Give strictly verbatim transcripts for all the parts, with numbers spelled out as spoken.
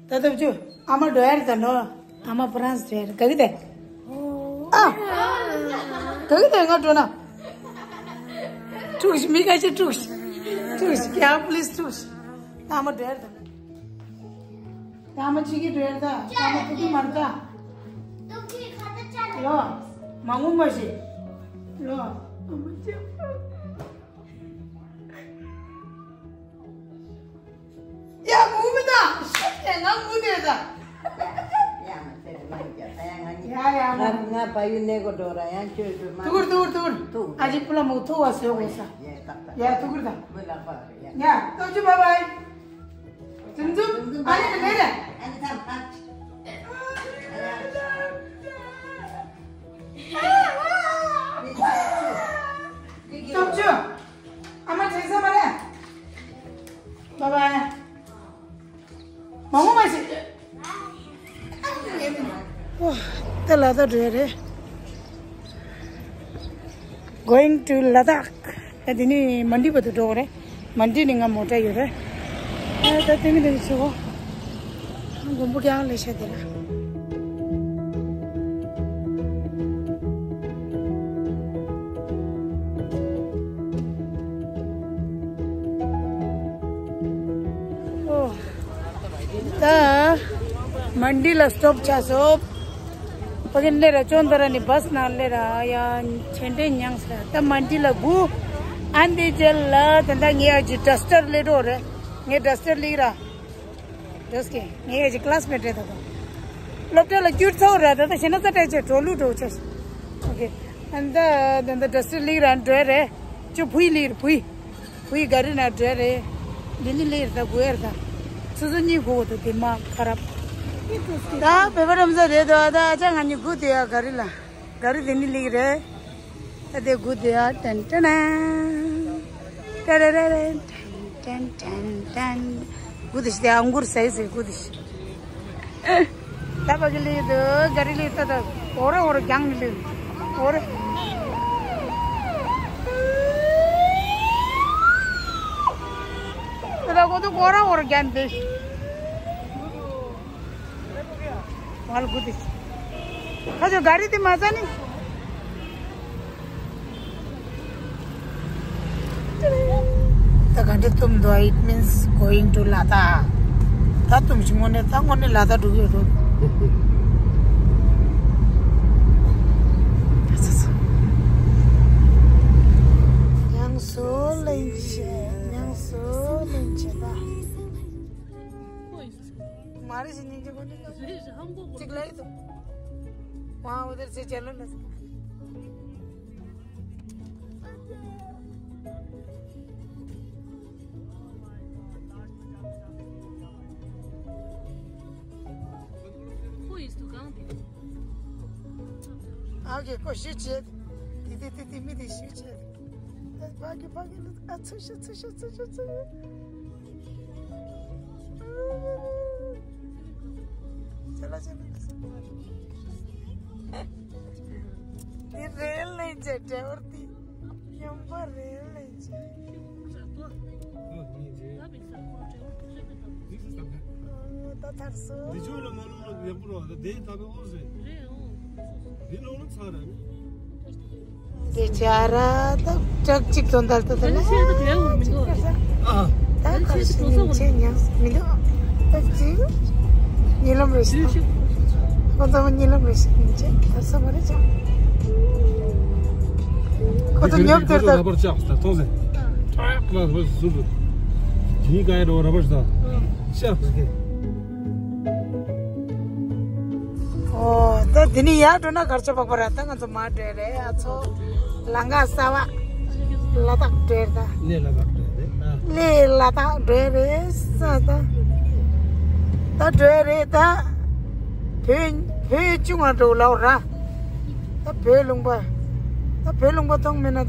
ད་ཐབས་ཆུ། ཨ་མ་འགྲོ་ཡར་ད་ནོ། ཨ་མ་ཕ་རན་སི་འགྲོ་ཡར་ག་གི་དེ། ཨ། ག་གི་དེ་ང་འགྲོ་ན། ཀྲུག་ཤི་མི་ཁ་ཤི་ཀྲུག་ཤི། ཀྲུག་ཤི་ཡ་པི་ལི་སི་ཀྲུག་ཤི། ཨ་མ་འགྲོ་ཡར་ད། ཨ་མ་ཆི་གི་འགྲོ་ཡར་ད། ཨ་མ་ཐུག་གི་མར་ད། ལོ། མ་ངུ་མ་ཤི། ལོ། ཨ་མ་ཅི། ཡ་ངུ་མི་ད། ཤི་ཏེ་ང་ངུ་དེ་ད། ཡ་ཡ་ང་ང་ཕ་ཡུལ་ནས་གོ་འགྲོ་ར་ཡང་ཁྱོད་ཚོ་མ། ཐུག་གུར་ཐུག་གུར་ཐུག་གུར། ཐུག་ཨ་ཅེ་པུ་ལ་མོ་ཐུག་བ་སོ་གོ་ས། ཡ་ཏག་ཏག་ཡ་ཐུག་གུར་ད། མི་ལག་པ་ཡ། ཡ་ཐུག་གུར་བའི་བའི། ཛུམ་ཛུམ། ཛུམ་ཛུམ། ཨ་ནི་ལེ་ལེ། ཨ་ནི་ཙམ་ཙམ། ཙོག་ཅུ། ཨ་མ་དྲན་ས་མ་རེད། བའི་བའི། མ་མོ་མ་ཤི། ཨོ། ད་ལ་དྭགས་འགྲོ་ཡ་རེད། Going to Ladakh. ད་དེ་ནི་མན་ཌི་བར་དུ་འགྲོ་དགོས་རེད། མན་ཌི་ནི་ང་མོ་ཊ་ཡོད་རེད། ཨ་ད་དེ་མི་དེ་ཆེ་བོ། མགོན་པོ་རྒྱང་ལས་ཤ་དེ་ལ། ཨོ། ད་མན་ཌི་ལ་སི་ཊོབ་བྱས་སོང་། ཕ་གི་སླེབས་ར་ཅོན་ཏ་ར་ནི་བྷ་སི་ནང་སླེབས་ར་ཡ་ཆེ་འདྲེ་མྱངས་སོང་། ད་མན་ཌི་ལ་སྒུག་ཨ་འདི་རྗེས་ལ་ད་ལྟ་ངས་ཡ་ཅིག་ཌ་སི་ཊར་སླེབས་འགྲོ་རེད། ངས་ཌ་སི་ཊར་སླེབས་ར། ཌ་སི་ཊར་ངས་ཡ་ཅིག་ཀི་ལ་སི་མེ་ཊི་རེད་ད་དོ། སློབ་གྲྭ་ལ་བསྐྱུར་ཚར་ར། ད་ལྟ་ཞེ་ན་ས་ཏྲ་ཅེ་འགྲོ་ལུགས་འགྲོ་ཆ་ཤི། ཨོ་ཁེ། ཨ་ད་ད་ད་ཌ་སི་ཊར་སླེབས་ར་འགྲོ་རེད། ཅོ་བུ་ཡི་སླེབས་ར་བུ་ཡི། བུའི་ག་རི་ན་འགྲོ་རེད། འདི་ནི་ལེར་ད་དགོས་ཡར་ད། སོ་སོ་གཉིས་དགོས་དོ་དེ་མ་ཁ་རབ། ད་བོད་པ་རམ་ས་རེད་དོ། ད་ཨ་ཅག་ང་གཉིས་སྒུག་དེ་ཡ་ག་རི་ལ། ག་རི་དེ་ནི་ལེགས་རེད། ད་དེ་སྒུག་དེ་ཡ་ཏན་ཏན་ན། ཏན་ཏན་ཏན་ཏན་ཏན། སྒུག་དེ་ཤི་དེ་ཨང་གུར་ཟེ་ཟེ་སྒུག་དེ་ཤི། ད་བ་གི་ལི་དུ་ག་རི་ལི་ད་ད་འོ་ར་འོ་ར་རྒྱང་ལི་འོ་ར། ད་ད་གོ་དུ་འོ་ར་འོ་ར་རྒྱང་དེ། ང་ལ་གུ་དེ། ཁ་ཆོ་ག་རི་དེ་མ་ཟ་ནི། ད་ག་འདྲ་གཏུམ་འདུག It means going to Ladakh. ད་གཏུམ་ཞིག་དངོས་གནས་ད་དངོས་གནས་ལ་དྭགས་འགྲོ་གི་ཡོད་འགྲོ། ཉང་སོ་ལེན་ཆེ། ཉང་སོ་ལེན་ཆེ་ད། མ་རེད་ཞིག་སྙིང་རྗེ་དགོས་འདུག་གཅིག་ལ་ཡིན་འདུག་ཝང་འོ་དེར་ཚེ་ཅན་ལ་ལ། Who is to come? ཨ་གེ་ཀོ་ཤུ་ཆེ། དེ་དེ་དེ་དེ་མི་དེ་ཤུ་ཆེ། ཕ་གི་ཕ་གི་ལ་ཨ་ཚུ་ཤ་ཚུ་ཤ་ཚུ་ཤ་ཚུ། ཅ་ལ་ཅ་ལ། དེ་རེད་ལེ་ཅེ་ཏྲེ་བར་དེ་ཡོང་པ་རེད་ལེ་ཅེ། ད་ཐར་སོ། འདི་ཆུ་ལ་མ་ལུམ་ལ་ཡག་པོ་རོ། ད་དེ་ད་བའི་ཨོ་ཟེ། འདི་ལོ་ལ་ཚ་ར་ནི། དེ་ཆ་ར་ད་ཅག་ཅིག་དོན་དལ་དུ་དལ། ཨ། ད་ཁར་སི་ཉིན་ཆེ་ཉང་མི་འདུག་ད་ཅིག་ཉི་ལམ་རེ་ཞིག་ཁོ་ཚོ་ཉི་ལམ་རེ་ཞིག་ཉིན་ཆེ་ད་ས་མ་རེ་ཅག་ཁོ་ཚོ་ཉོབ་དེར་ད། ལ་བར་ཅག་ད་ཐོང་ཟེ། ལ་བར་ཟུར་དུ། ཇི་ག་ཡ་རོ་ར་བར་ད། ཤ་ཟེ། ཨོ། ད་དེ་ནི་ཡར་འགྲོ་ན་གར་ཆ་འཕགས་པ་ར། ད་ང་ཚོ་མར་འགྲོ་རེད་ཨ་ཚོ། ལང་ཀ་གསར་པ། ལ་དྭགས་འགྲོ་རེད་ད། ལས་ལ་དྭགས་འགྲོ་རེད་ད། ལས་ལ་དྭགས་འགྲོ་རེད་ས་ད། ད་འགྲོ་རེད་ད། བོད་བོད་ཆུང་བ་འགྲོ་ལའོ་ར། ད་བོད་ལུང་པ། ད་བོད་ལུང་པ་མཐོང་མེད་ན་ད།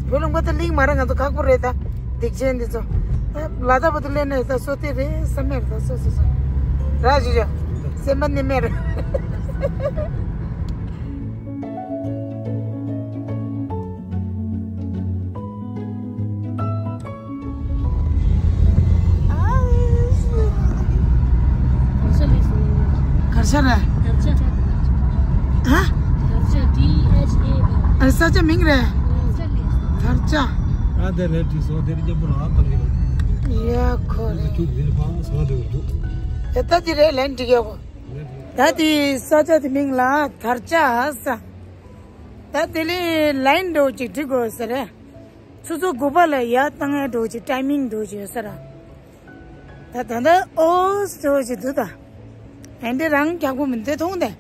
བོད་ལུང་པ་ད་ལིང་མ་ར་ང་ཚོ་ཁག་པོ་རེད་ད། སྡིག་ཅན་འདི་ཚོ། ད་ལ་དྭགས་པ་དུ་ལེན་ནས་ད་སོ་ཏེ་རེད་བསམ་མེད་ད་སོ་སོ་སོ། ར་ཞུ་ཞུ། སེམས་པ་ནི་མེད་རེད། ཆ་རེད། དར་ཆ། ཧ། དར་ཆ། T H A R། ཨ། ས་ཆ་མིང་རེད། དར་ཆ་ལས། དར་ཆ། ཨ། དེ་རེད། དེ་སོ་དེ་རིགས་རྒྱབ་ར་ཨ་ཏང་གི་རེད། ཡ་ཁོ་རེད། ཐུག་དེ་ནི་ཕ་ས་དེ་འདུག་ད་ད་དེ་རེད། ལན་འགྲིག་ཡོད་གོ། ད་དེ་ས་ཆ་དེ་མིང་ལ་དར་ཆ་ས། ད་དེ་ལས་ལན་འགྲོ་ཅིག་འགྲིག་དགོས་ས་རེད། ཆུ་ཚོད་དགུ་པ་ལ་ཡར་བཏང་ཡ་འགྲོ་ཅིག་ཊའི་མིང་འགྲོ་ཅིག་ཡོད་ས་ར། ད་ད་ལྟ་ཨོ་སི་ཏོ་ཞིག་འདུག་ད། ཨེ་འདྲ་རང་རྒྱག་པོ་མི་འདུག་མཐོང་དེ།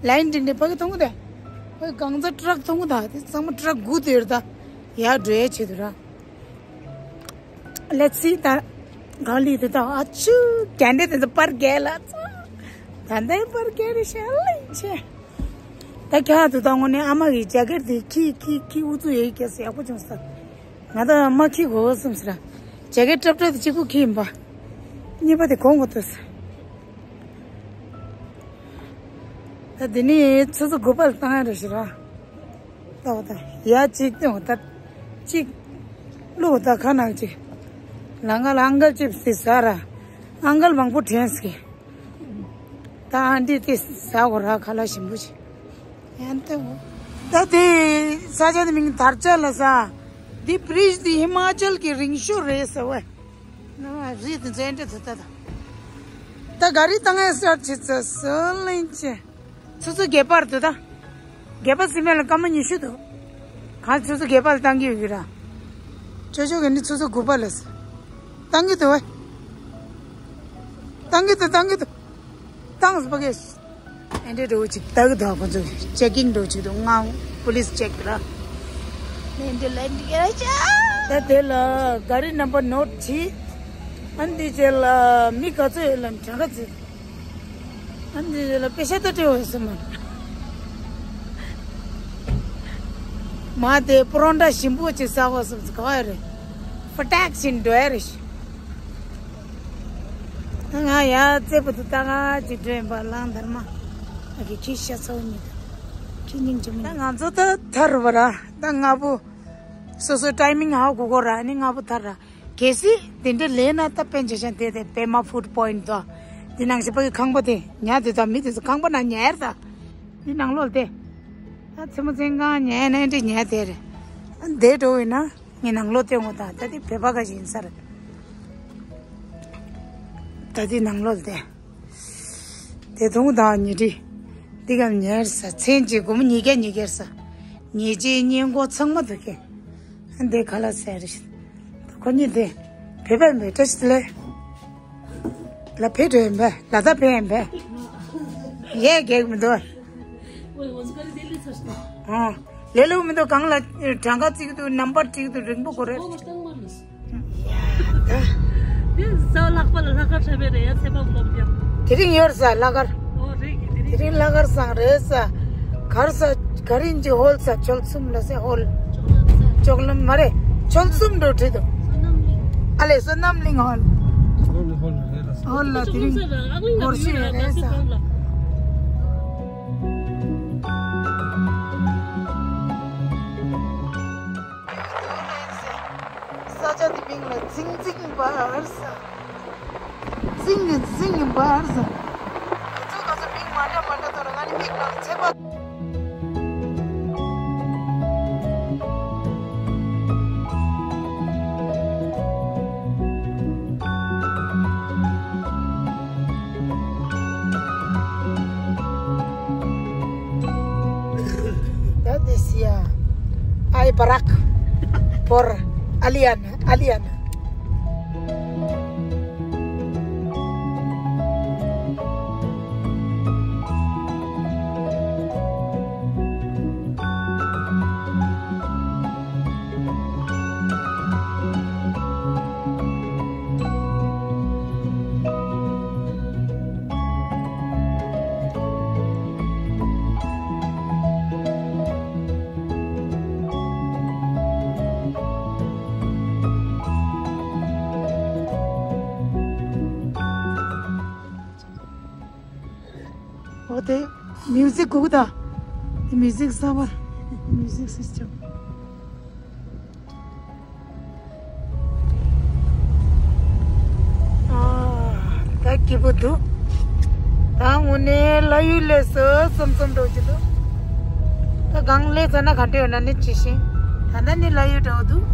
ལའིན་འདི་འདྲ་ཕ་གི་མཐོང་དེ། ཨོ་གང་ཚ་ཊྲག་མཐོང་ད། དེ་ཚང་མ་ཊྲག་སྒུག་དེ་ཡོད་ད། ཡར་འགྲོ་ཡ་ཆེད་དུ་ར། ལེཊ་སི་ད། གང་ལི་དེ་ད་ཨ་ཆུ་གན་དེ་དེ་ད་པར་རྒྱལ་ལ་ཚ། ད་ལྟའི་པར་རྒྱལ་རེ་ཤ་ལེན་ཆེ། ད་ཁྱག་དུ་ད་དངོས་གནས་ཨ་མ་གི་ཇེ་ཀེཊ་དེ་ཁྱི་ཁྱི་ཁྱི་ཨུ་ཚུགས་ཡོད་ཀྱི་ཡག་པོ་བྱུང་ས། ང་ད་མ་ཁྱི་གོ་བསམ་ཟེར། ཇེ་ཀེཊ་ཀྲབ་ཀྲབ་དེ་གཅིག་པུ་ཁྱི་ཡིན་པ། གཉིས་པ་དེ་གོང་གོ་ཐུབ་ས། ད་འདི་ནི་ཆུ་ཚོད་དགུ་པ་ལ་བཏང་ཡ་རེད་ཤི་ར། ད་འོ་ད་ཡ་གཅིག་སྟོན་འོ་ད་གཅིག་བླུག་འོ་ད་ཁ་ནང་གཅིག་ལང་ཀ་ལང་ཀ་ཅིབ་སི་ཟ་ར། ཨང་ཀལ་མང་པོ་དྲན་སྐྱེ། ད་ཨ་འདི་དེ་ཟ་གོ་ར་ཁ་ལག་ཞིམ་པོ་ཞིག་ཡང་ལྟ་འོ། ད་དེ་ས་ཆ་དེ་མིང་དར་ཆ་ལ་ཟ། འདི་བི་རིཇ་དེ་ཧི་མ་ཅལ་གྱི་རིང་ཤོས་རེད་ཟེར་བས། ན་རི་དེ་ཚོ་འདྲ་ཐུ་ད་ད། ད་ག་རི་བཏང་ཡ་སི་ཊར་ཊི་བྱེད་ཚར་སོ་ལེན་ཆེ། ཆུ་ཚོད་བརྒྱད་པར་འདུག་ད། བརྒྱད་པ་ཟིན་མེད་ལ་སྐར་མ་ཉི་ཤུ་འདུག་གང་ཆུ་ཚོད་བརྒྱད་པ་ལ་བཏང་གི་ཡོད་ཀྱི་ར། ཅོ་ཅོ་གི་ནི་ཆུ་ཚོད་དགུ་པ་ལ་ཟེར། བཏང་གི་འདུག་བས། བཏང་གི་འདུག་བཏང་གི་འདུག་བཏང་ཟེར་བ་གས། ཨེ་འདྲས་འགྲོ་ཅིག་ལྟ་གི་འདུག་ཁོ་ཚོ་ཅེག་གིང་འགྲོ་ཅིག་འདུག་ང་པུ་ལིས་ཅེག་ར། ཨེ་འདྲས་ལ་འདི་ག་ཅག་ད་དེ་ལ་ག་རི་ནམ་བར་ནོ་ཊི་བྲིས། ཨ་འདི་རྗེས་ལ་མི་ག་ཚོད་ཡོད་ལ་གྲངས་ཀ་བརྩི། ཨ་འདི་རྗེས་ལ་པེ་ཤ་ཏོ་སྤྲད་འོས་སམ། མ་དེ་པོ་རོན་ཊ་ཞིམ་པོ་ཅིག་ཟ་དགོས་སམ་ཟེར་ག་བ་རེད། ཧྥ་ཏག་ཅིག་འགྲོ་ཡ་རེད་ཤི། ང་ཡ་རྩེ་པོ་དུ་ལྟ་ག་ཅིག་འགྲོ་ཡིན་པ་ལང་དར་མ། ཨ་ཀི་ཁྱི་ཤ་ཚ་བོ་གཉིས་དང་། ཁྱི་སྙིང་རྗེ་མོ་གཉིས། ད་ང་ཚོ་ད་ཐར་བ་ར། ད་ང་བུ། སོ་སོ་ཊའི་མིང་ཧ་གོ་གོ་ར་ནི་ང་བུ་ཐར་ར། གལ་སྲིད་དེ་འདྲ་ལས་ན་ད་པན་ཆ་ཆ་དེ་དེ་པད་མ་ཕུཌ་པོ་ཡིན་དོ། འདི་ནང་བཞིན་པ་གི་ཁང་པ་དེ་ཉ་དེ་དང་མི་དེ་ཚོ་ཁང་པ་ན་ཉལ་ད། འདི་ནང་ལོགས་དེ། ད་ཚེ་མོ་ཚེ་གང་ཉལ་ན་འདི་ཉལ་དེ་རེད། འདས་འགྲོ་ཡིན་ན། ངའི་ནང་ལོགས་བལྟས་འོང་དང་ད་དེ་བོད་པ་ག་ཞིག་ཡིན་ས་རེད། ད་དེ་ནང་ལོགས་བལྟས། དེ་དུང་དང་ཉི་ཁྲི། འདི་གམ་ཉལ་ས་མཚན་གཅིག་སྒོར་མོ་ཉིས་བརྒྱ་ཉིས་བརྒྱ་ས། ཉེས་ཅན་ཉེན་འགོག་ཚང་མ་འདུག་གི། འདི་ག་ལ་ཟེར་རེད། ཁོ་གཉིས་དེ་བོད་པ་མེད་བཀྲ་ཤིས་བདེ་ལེགས། ལ་ཕེབས་འགྲོ་ཡིན་པས་ལ་ད་ཕེབས་ཡིན་པས། ཡས་རྒྱག་མི་འདུག་ཨ། ལས་སླ་པོ་མི་འདུག་གང་ལ་གྲངས་ཀ་བརྩི་གི་འདུག་ནམ་བར་བརྩི་གི་འདུག་རིང་པོ་གོ་རེད། དེ་ས་ལྷག་པ་ལ་ལྷག་དཀར་འཁྲབ་པའི་རེད་ཡ་ཚེ་དཔག་སློབ་རྒྱབ། དེ་རིང་ཡོད་ས་ལྷག་དཀར། ཨོ་རེད་གི་དེ་རིང་། དེ་རིང་ལྷག་དཀར་སང་རེད་ས། གར་ས་ག་རིན་གྱི་ཧོལ་ས་ཆོལ་གསུམ་ལ་ས་ཧོལ། ཅོག་ལམ་མ་རེད། ཆོལ་གསུམ་འགྲོ་ཁྲིད་དོ། ཨ་ལེ་བསོད་ནམས་གླིང་ཧོལ། ཧོལ་ལ་དེ་རིང་སྒོར་གཞས་རེད་ས། ས་ཆ་འདི་མིང་ལ་ཚིང་ཚིང་བར་ས། ཚིང་གི་ཚིང་གི་བར་ས། དེ་ཚོ་ག་ཚོད་མིང་མ་འདྲ་མ་འདྲ་ཐོན་ན་ང་ནི་མིག་ནང་ཚེ་པ། ད་དེ་སི་ཡ། ཨའི་བ་རག་པོར་ཨ་ལི་ཡ་ན། ཨ་ལི་ཡ་ན། འོ་དེ་མིའུ་ཟིག་གུག་ད། དེ་མིའུ་ཟིག་གསར་པ། མིའུ་ཟིག་སིས་ཊེམ། ཨ། ད་སྐྱིད་པོ་འདུག་ད་དངོས་གནས་ལྷ་ཡུལ་ལས་སུ་བསམ་བསམ་འགྲོ་གི་འདུག་ད་གང་ལས་ཚ་ན་ག་འདྲ་ཡོད་ན་ནི་ཅི་ཤེས། ད་ལྟ་ནི་ལྷ་ཡུལ་འདྲ་བོ་འདུག་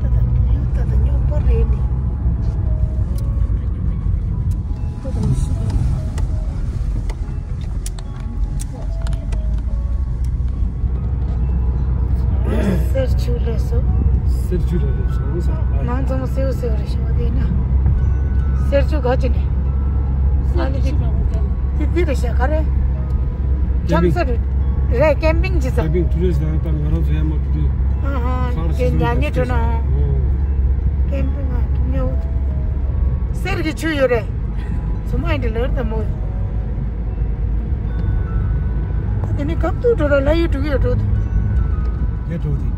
ད་ད་ད་ཉོ་པ་རེད་ནི། ད་ད་མི་ཤེས། གསེར་ཆུ་ལས་སོ། གསེར་ཆུ་ལས་སོ་ས། ནང་ཚང་མ་སེའུ་སེའུ་རེད་ཤག་དེ་ན། གསེར་ཆུ་ག་ཅི་ནས། ཨ་ནི་དེ་དེ་རེད་ཤག་ག་རེ། ཁྱམ་ས་རེད། རེད་ཀེམ་པིང་ཅི་ས། ཀེམ་པིང་ཊུ་རི་སི་ཊི་ལ་ད་ང་རང་ཚོ་ཡར་མར་འགྲོ་དུས། ཨ་ཧ་ཁང་དེ་ཞིག་ཉ་ཉེ་འགྲོ་ན། ཀེམ་པིང་ཨ་ཉོ། གསེར་གྱི་ཆུ་ཡོད་རེད། ཚོ་མ་ཡིན་ལར་དང་མོ། དེ་ནི་སྐབས་ཐུག་འགྲོ་ལ་ལ་ཡུལ་འགྲོ་གི་ཡོད་འགྲོ་དུ། ཡོད་འགྲོ་དུ།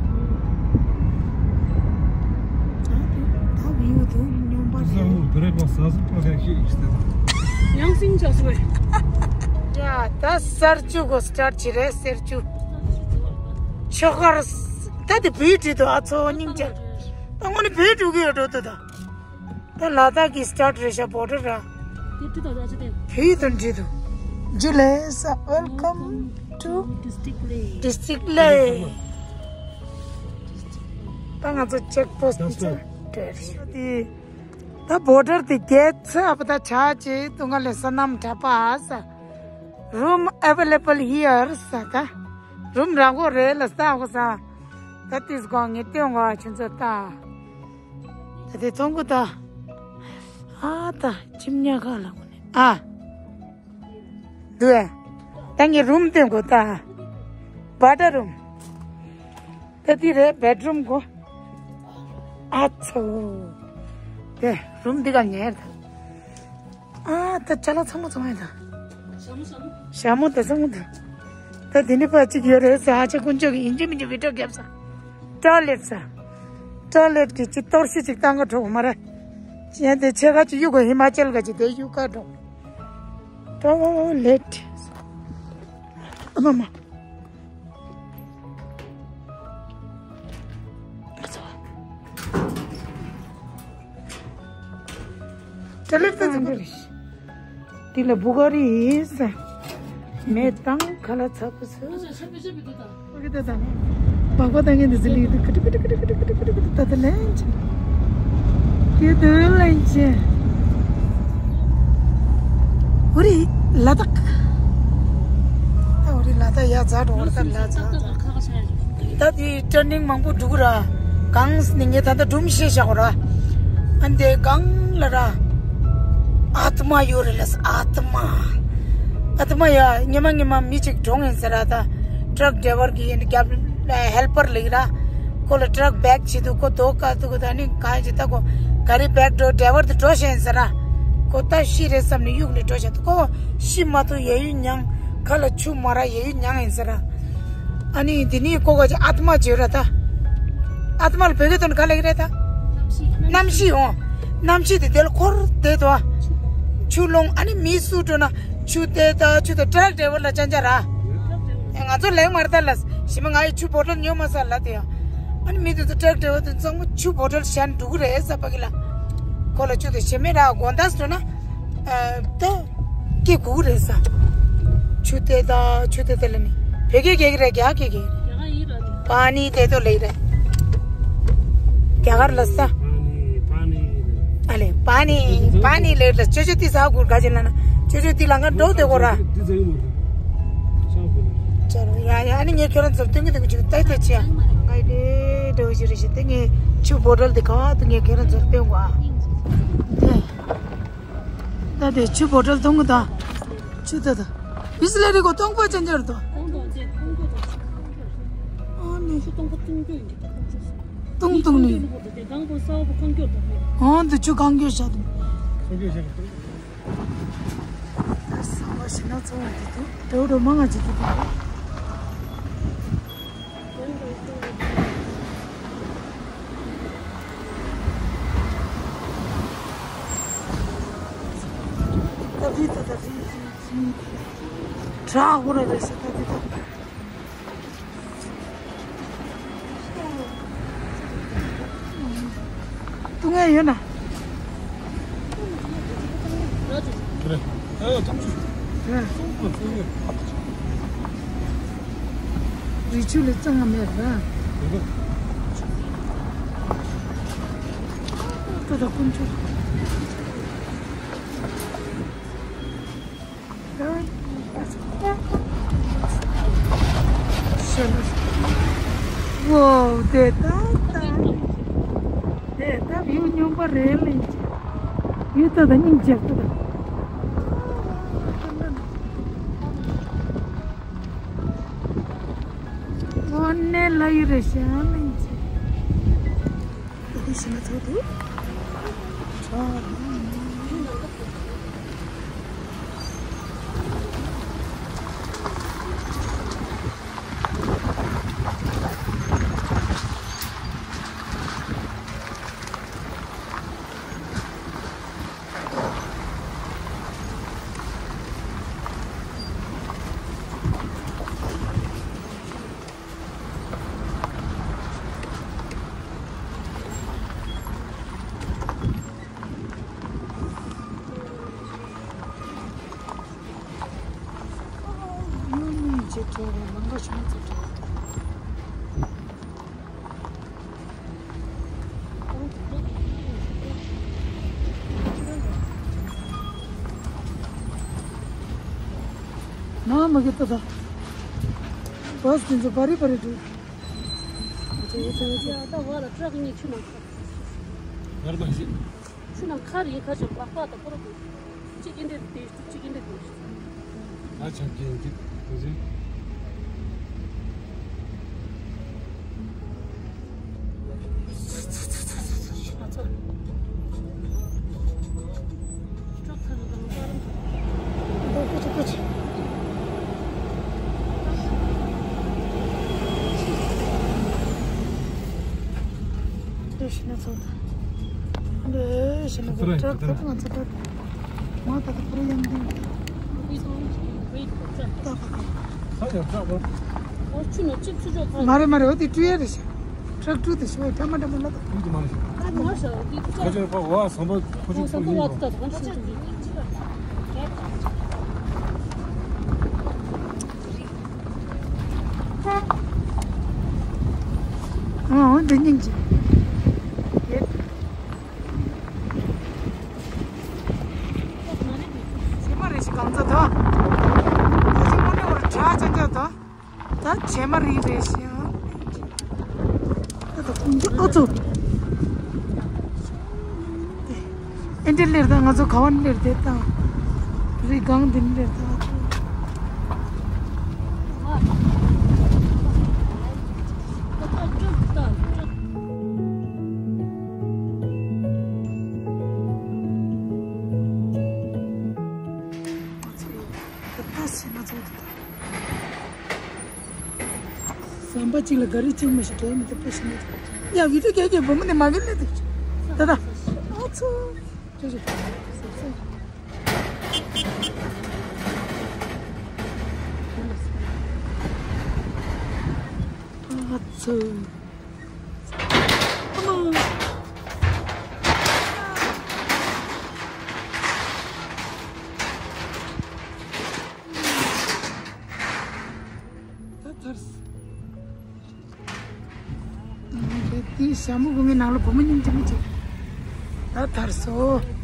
ད་བི་ཡུ་དུ་སྙོམས་པ་ཟ་རེད། བུ་རེ་པ་ཟ་ཟ་པ་ག་ཤི་ཤི་ཏེ། ཡང་སིང་ཆ་སོ། ཡ་ད་གསེར་ཆུ་གོ་སི་ཊར་ཊི་བྱེད་རེད་གསེར་ཆུ། ཆོ་གར། ད་དེ་བུའི་བྲིས་དུ་ཨ་ཚོ་སྙིང་རྗེ། ད་དངོས་ནི་བུའི་འགྲོ་གི་ཡོད་འགྲོ་དུ་ད། ད་ལ་དྭགས་ཀྱི་སི་ཊར་ཊི་རེད་ཤག་བོ་ཌར་ར། དེ་བྲིས་དང་ཡ་ཅི་དེ། བོད་དུ་འབྲི་འདུག Jules, welcome to District Lake. District Lake. ད་ང་ཚོ་ཅེག་པོ་སི་ཊི་ཅེག་སྤྲད་རེད་ཤག་དེ། ད་བོ་ཌར་དེ་བརྒལ་ཚེ་ཨ་ཕ་ད་ཆ་ཅེ་དུང་ང་ལས་ས་ནམ་དྲ་པ་ས། Room available here ས་ད། རུམ་རག་གོ་རེད་ལ་ས་གོ་ས། ད་ཏིས་གོ་ངེ་ཏེ་ཡོང་གོ་ཆུན་ཚོད་ད། ད་དེ་ཚོང་གི་ད། ཨ་ད་ཁྱིམ་ཉག་ག་ལ་གོ་ནི་ཨ། དུ་ཨེ། ད་ངའི་རུམ་སྟོན་གོ་ད། བ་ད་རུམ། ད་དེ་རེད་བེད་རུམ་གོ། ཨ་ཚོ། དེ་རུམ་འདི་ག་ཉལ་ད། ཨ་ད་ཅ་ལག་ཚང་མ་ཚང་མ་ཡིན་ད། ཞྭ་མོ་ད་ཚང་མ་ད། ད་དེ་ནི་པ་གཅིག་ཡོད་རེད་ཟེར་ཨ་ཅེ་དཀོན་མཆོག་གི་ཡིན་གཅིག་མིན་གཅིག་བི་ཌི་ཡོ་རྒྱབ་ས། ཊོའི་ལེཊ་ས། ཊོའི་ལེཊ་གི་ཅི་གཏོར་བཤིག་ཅིག་བཏང་ག་འགྲོ་གི་མ་རེད། ཅི་ཡང་དེ་ཆེ་ཁ་ཅིག་གཡུག་གོ་ཧི་མ་ཅལ་ག་ཅིག་དེ་གཡུག་ག་འགྲོ། ཊོའི་ལེཊ། ཨ་མ་མ། ཊོའི་ལེཊ་ད་ཚང་མ་རེད། དེ་ལ་བུ་ག་རི་ཡིན་ས། མེ་བཏང་ཁ་ལག་ཚ་པོ་ཚ། ཨོ་ཀེ་ད་ད། སྦག་སྦག་བཏང་མཁན་དེ་ཚོ་ལིག་དུ་ཀི་ཀི་ཀི་ཀི་ད་ད་ལན་ཅི། ཀི་དུ་ལན་ཅི། ཨོ་རི་ལ་དྭགས། ད་ཨོ་རི་ལ་དྭགས་ཡ་ཛ་འགྲོ་བར་ད་ལ་ཛ་ཛ། ད་དེ་ཊར་ནིང་མང་པོ་འགྲོ་གི་ར། གང་ནི་ངས་ད་ལྟ་སྒྲུང་བཤད་བཞག་གོ་ར། ཨ་འདི་གང་ལ་ར། ཨ་ཏི་མ་ཡོད་རེད་ལ་ཨ་ཏི་མ། ཨ་ཏི་མ་ཡ་ཉི་མ་ཉི་མ་མི་གཅིག་གྲོངས་ཡིན་ཟེར་ར་ད། ཊྲག་ཌ་རའི་ཝར་གི་ཡིན་རྒྱབ་ཧེལ་པར་ལིག་ར། ཁོ་ལ་ཊྲག་བེག་བྱེད་དུ་ཁོ་དོ་ཀ་ཏུ་གོ་ད་ནི་གང་ཅི་ད་ཁོ་ག་རི་བེག་འགྲོ་ཌ་རའི་ཝར་དུ་འགྲོ་ཤེས་ཡིན་ཟེར་ར། ཁོ་ད་ཤི་རེད་བསམ་ནས་གཡུག་ནས་འགྲོ་ཤེས་དུ་ཁོ་ཤི་མ་ཐུབ་ཡ་ཡུ་མྱང་ཁ་ལ་ཆུ་མ་ར་ཡ་ཡུ་མྱང་ཡིན་ཟེར་ར། ཨ་ནི་འདི་ནི་ཀོ་ག་ཅི་ཨ་ཏི་མ་བརྗོད་ར་ད། ཨ་ཏི་མ་ལ་བོད་སྐད་དོན་ག་ལེགས་རེད་ད། རྣམ་ཤེས་འོང་། རྣམ་ཤེས་དེ་དེ་ལ་འཁོར་བསྡད་དོ། ཆུ་ཀླུང་ཨ་ནི་མི་སུ་འགྲོ་ན་ཆུ་དེ་ད་ཆུ་དེ་ཊྲག་ཌ་རའི་ཝར་ལ་ཅན་ཅ་ར། ང་ཚོ་ལེགས་མར་ད་ལ་ཞི་མ་ང་ཡི་ཆུ་བོ་ཊལ་ཉོ་མ་ས་ལ་དེ་ཡང་། ཨ་ནི་མི་དེ་ཚོ་ཊྲག་ཌ་རའི་ཝར་དེ་ཚང་མ་ཆུ་བོ་ཊལ་བཞག་འགྲོ་གི་རེད་ས་པ་གི་ལ། ཁོ་ལ་ཆུ་དེ་ཞི་མ་ར་དགོང་དག་འགྲོ་ན། ད་སྐད་གོ་གི་རེད་ས། ཆུ་དེ་ད་ཆུ་དེ་དེ་ལ་ནི་བོད་སྐད་སྐད་གི་རེད་རྒྱ་སྐད་གི་རེད། པ་ནི་དེ་དོ་ལེ་རེད། རྒྱ་གར་ལ་ས། ཨ་ལེ་པ་ནི་པ་ནི་ལེ་རེད་ཅོ་ཅོ་ཏི་ས་གུར་ག་ཅི་ལ་ན་ཅོ་ཅོ་ཏི་ལ་ང་འགྲོ་དེ་གོ་ར། ཅོ་རོ་ཡ་ཡ་ཨ་ནི་ངས་ཁྱོད་རང་ཚོར་སྟོན་གི་འདུག་གི་ཅིག་ལྟ་ལྟ་ཅི་ཡ། ང་ཡི་དེ་འགྲོ་ཞིག་རེད་ཞིག་དེ་ངས་ཆུ་བོ་ཊལ་དེ་ག་བ་དུ་ངས་ཁྱོད་རང་ཚོར་སྟོན་གོ་ཨ། ད་དེ་ཆུ་བོ་ཊལ་འཐུང་གི་ད། ཆུ་ད་ད། བི་སི་ལེ་རི་གོ་སྟོང་པ་ཅན་ཅར་དོ། ཨ་ནི། སྟོང་སྟོང་ནི། ཨོ་འདི་ཆུ་གང་གྱོད་བྱ་དུ། ད་ས་བ་ཞིག་ན་ཚོ་བ་དེ་དུ་དེ་འགྲོ་མང་ང་ཅི་དུ་དུ། ད་བི་ད་ད་བི་བི་བི་བྲག་ཧུ་ར་རེ་ས་ད་བི་ད། ངས་ཡོད་ན། རི་ཆུ་ལས་གཙང་མ་མེད་ར། ད་ད་དཀོན་མཆོག Wow, དེ་ད་ད། དེ་ད་བིའུ་སྙོམས་པོ་རེད་ལེ། བིའུ་ད་ད་སྙིང་རྗེ་ད་ད། དངོས་གནས་ལ་ཡི་རེད་ཤག་ལེ། ན་མ་གི་ཏོ་ད། བས་དེ་ཚོ་བ་རི་བ་རི་འདུག་ཡ་ད་བ་ལ་ཊྲག་གཉིས་ཆུ་ནང་ཁ། ཡར་མ་ཤི། ཆུ་ནང་ཁ་རི་ཁ་ཆེན་ལག་པ་དང་ཁོ་ར་འདུག་གཅིག་གིན་དེ་དེ་གཅིག་གིན་དེ་དེ། ད་ཆབ་ཀྱི་ཡིན་གཅིག་དེ་ཚོ། མ་རེད་མ་རེད། འོ་དེ་སྤྲུལ་ཡ་རེད་ཤག་ཁྲག་ཁྲུ་དེ་ཞོ་ཡ་ཕྲ་མ་ཕྲ་མ་ལ་དང་། ཡུལ་དུ་མ་རེད་ཤག་ཨ་མ་ཤག་འདི་ཁ་ཆེ་པ་བ་བཟང་པོ་ཁོ་ཆུ་ཁོ་ནི་བ་ད་ད་ཁོ་ཆུ་ཨ་འོ་འདི་སྙིང་རྗེ། ཟེར་མ་རེད་ཤག་གང་ཚ་ད། ད་ཅི་མོ་ནི་བར་གྲགས་ཅན་ཅན་ད། ད་བྱེ་མ་རིག་རེད་ཤག་ད་ད་ཁོང་ཚོ་ཨ་ཚོ། ཨེ་འདྲ་ལེར་ད་ང་ཚོ་ག་བ་ནས་ལེར་དེ་ད། རི་སྒང་འདི་ནས་ལེར་ད་ཨ་ཚོ། ཟམ་པ་གཅིག་ལ་ག་རེ་གཅིག་མ་ཞིག་གྲས་མི་ཐུབ་པ་ཞིག་མེད། ཡ་བི་ཏུ་ཀེ་ཀེ་བུ་མོ་ནི་མ་གི་ལེ་དུ། ད་ད། ཨ་ཚོ། ཅོ་ཅོ། ཨ་ཚོ། ཨ་མ། ད་ཐར་སོང་། དེ་ཞྭ་མོ་སྒོ་ངའི་ནང་ལ་བུ་མོ་སྙིང་རྗེ་མོ་ཅིག་ད་ཐར་སོང་།